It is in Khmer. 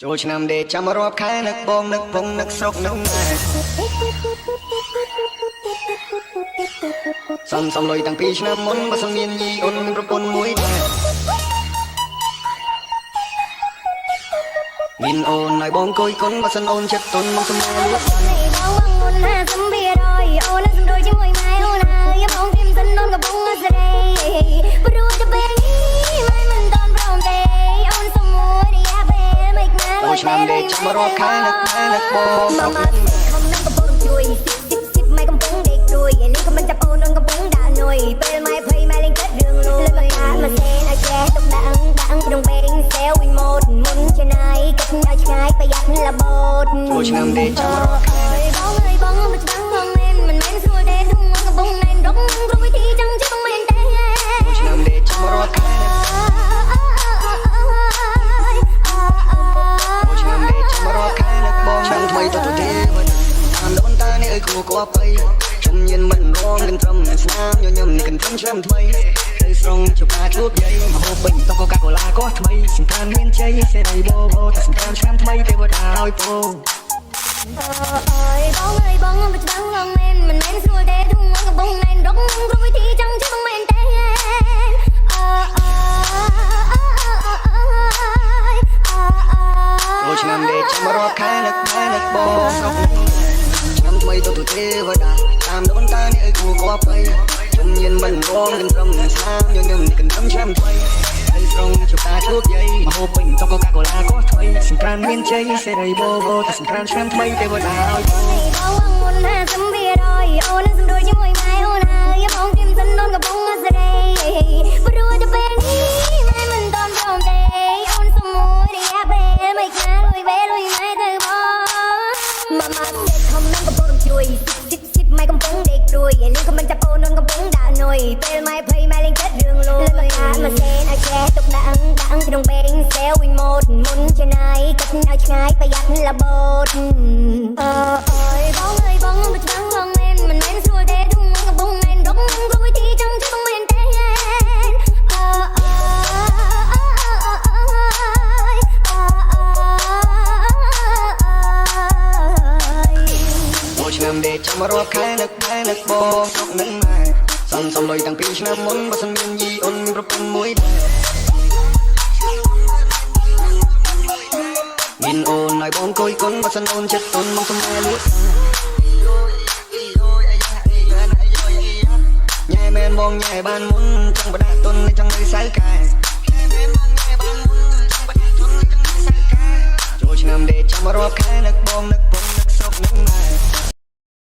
ចូលឆ្នាំដេកចាំរាប់ខែនឹកបងនឹកពងនឹកស្រុកនឹកម៉ែសំសំលុយតាំងពីឆ្នាំមុនបើសិនមានយីអូនមានប្រពន្ធមួយដែរមានអូនឲ្យបងគយគុនបើសិនអូនចិត្តទុនមកសំណែលួច បងមុន50%អូននឹងសម្រួលជាមួយម៉ែអូនហើយបងធៀមសិនអូនកំពុងសេរីព្រោះតែពេលនេះម៉ែមិនតន់ព្រមទេអូនសុំមួយរយៈពេលមិនណា ចូលឆ្នាំដេកចាំរាប់ខែនឹកម៉ែនឹកបងស្រុក ម៉ាម៉ាខំនឹងកំពុងជួយស៊ីស៊ីស៊ីម៉ែកំពុងដេកព្រួយលីក៏មិនចាប់អូនអូនកំពុងដាក់នុយពេលម៉ែភ័យម៉ែលេងគិតរឿងលុយលើមកកាមកសេនឲ្យចេះទុកដាក់ដាក់ក្នុងបេងសេវវិញម៉ូតមុនចំណាយគិតឲ្យឆ្ងាយប្រយ័ត្នរបូត ចូលឆ្នាំដេកចាំរាប់ខែ បងអើយបងមកច្បាំងបងមែនមិនមែនស្រួលទេធំកំពុងណែនរកគ្រប់វិធីចង់ជិះបងមែនទេ ចូលឆ្នាំដេកចាំរាប់ខែចូលឆ្នាំដេកចាំរាប់ខែនឹកបងឆ្នាំថ្មីទៅទៅទេតាមដូនតានេះអើយគួគប្បីជំញៀនមិនរងកន្ត្រឹមស្នាមញញឹមនេះកន្ត្រឹមឆ្នាំថ្មីទៅស្រងជបាជួបយាយមហូបពេញតុកកូកាកូឡាក៏ថ្មីសង្ក្រានមានជ័យសេរីបបោតែសង្ក្រានឆ្នាំថ្មីទេវតាឲ្យពោ អើយបងអើយបងមកច្បាំងបងមែនមិនមែនស្រួលទេធំកំពុងណែនរកគ្រប់វិធីចង់ជិះបងមែនទេអើអើ ចូលឆ្នាំដេកចាំរាប់ខែនឹកម៉ែនឹកបងស្រុកឆ្នាំថ្មីទៅទៅទេវតាតាមដូនតានេះអើយគួគប្បីជំញៀនមិនរងកន្ត្រឹមស្នាមញញឹមនេះកន្ត្រឹមឆ្នាំថ្មីទៅស្រងជបាជួបយាយមហូបពេញតុកកូកាកូឡាក៏ថ្មីសង្ក្រានមានជ័យសេរីបបោតែសង្ក្រានឆ្នាំថ្មីទេវតាឲ្យពោ បងមុន50%អូននឹងសម្រួលជាមួយម៉ែអូនហើយបងធៀមសិនអូនកំពុងសេរីព្រោះតែពេលនេះម៉ែមិនតន់ព្រមទេអូនសុំមួយរយៈពេលមិនខ្លាលុយពេលលុយម៉ែទៅបងម៉ាម៉ាសេខំនឹងកំពុងជួយស៊ីស៊ីម៉ែកំពុងដេកព្រួយលីក៏មិនចាប់អូនអូនកំពុងដាក់នុយពេលម៉ែភ័យម៉ែលេងគិតរឿងលុយលើមកកាមកសេនឲ្យចេះទុកដាក់ដាក់ក្នុងបេងសេវវិញម៉ូតមុនចំណាយគិតឲ្យឆ្ងាយប្រយ័ត្នរបូតអើអើយបងអើយបងមកច្បាំងបងមែនមិនមែនស្រួលទេធំកំពុងណែនរកគ្រប់វិធីចង់ជិះបងមែនទេអើអើ ចូលឆ្នាំដេកចាំរាប់ខែនឹកម៉ែនឹកបងស្រុកនឹកម៉ែសំសំលុយតាំងពីឆ្នាំមុនបើសិនមានយីអូនមានប្រពន្ធមួយដែរមានអូនឲ្យបងគយគុនបើសិនអូនចិត្តទុនមកសំណែលួចញ៉ែមែនបងញ៉ែបានមុនចង់បដាក់ទុនចង់នៅសៅកែចូលឆ្នាំដេកចាំរាប់ខែ